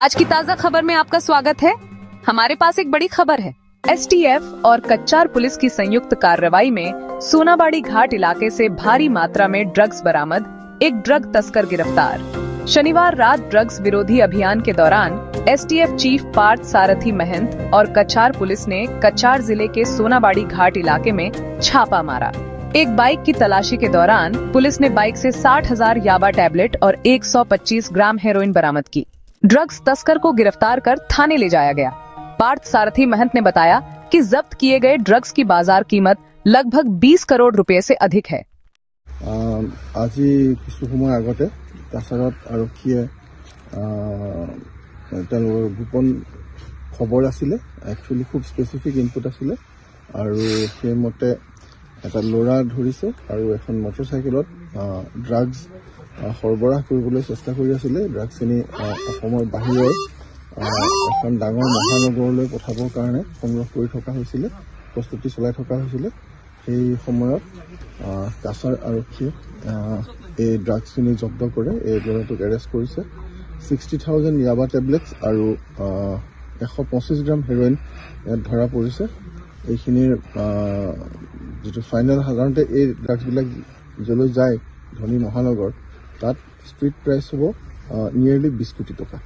आज की ताजा खबर में आपका स्वागत है। हमारे पास एक बड़ी खबर है। एसटीएफ और कच्चार पुलिस की संयुक्त कार्रवाई में सोनाबाड़ी घाट इलाके से भारी मात्रा में ड्रग्स बरामद, एक ड्रग तस्कर गिरफ्तार। शनिवार रात ड्रग्स विरोधी अभियान के दौरान एसटीएफ चीफ पार्थ सारथी महंत और कचार पुलिस ने कचार जिले के सोनाबाड़ी घाट इलाके में छापा मारा। एक बाइक की तलाशी के दौरान पुलिस ने बाइक से 60,000 याबा टैबलेट और 125 ग्राम हेरोइन बरामद की। ड्रग्स तस्कर को गिरफ्तार कर थाने ले जाया गया। पार्थ सारथी महंत ने बताया कि जब्त किए गए ड्रग्स की बाजार कीमत लगभग 20 करोड़ रुपए से अधिक है। আজি কিছু সময় আগতে কাছাৰত আৰক্ষীয়ে তেওঁলোকৰ গোপন খবৰ আছিলে, একচুৱেলি খুব স্পেচিফিক ইনপুট আছিলে আৰু সেইমতে এটা ল'ৰা ধৰিছে আৰু এখন মটৰচাইকেলত ড্ৰাগছ সৰবৰাহ কৰিবলৈ চেষ্টা কৰি আছিলে। ড্ৰাগছখিনি অসমৰ বাহিৰৰ এখন ডাঙৰ মহানগৰলৈ পঠাবৰ কাৰণে সংগ্ৰহ কৰি থকা হৈছিলে, প্ৰস্তুতি চলাই থকা হৈছিলে। সেই সময়ত কাছাৰ আৰক্ষীয়ে এই ড্ৰাগছখিনি জব্দ কৰে, এই ল'ৰাটোক এৰেষ্ট কৰিছে। 60,000 য়াবা টেবলেটছ আৰু 125 গ্ৰাম হেৰইন ইয়াত ধৰা পৰিছে। এইখিনিৰ যিটো ফাইনেল, সাধাৰণতে এই ড্ৰাগছবিলাক য'লৈ যায় ধনী মহানগৰ, তাত ষ্ট্ৰীট প্ৰাইচ হ'ব নিয়েৰলি 20 কোটি টকা।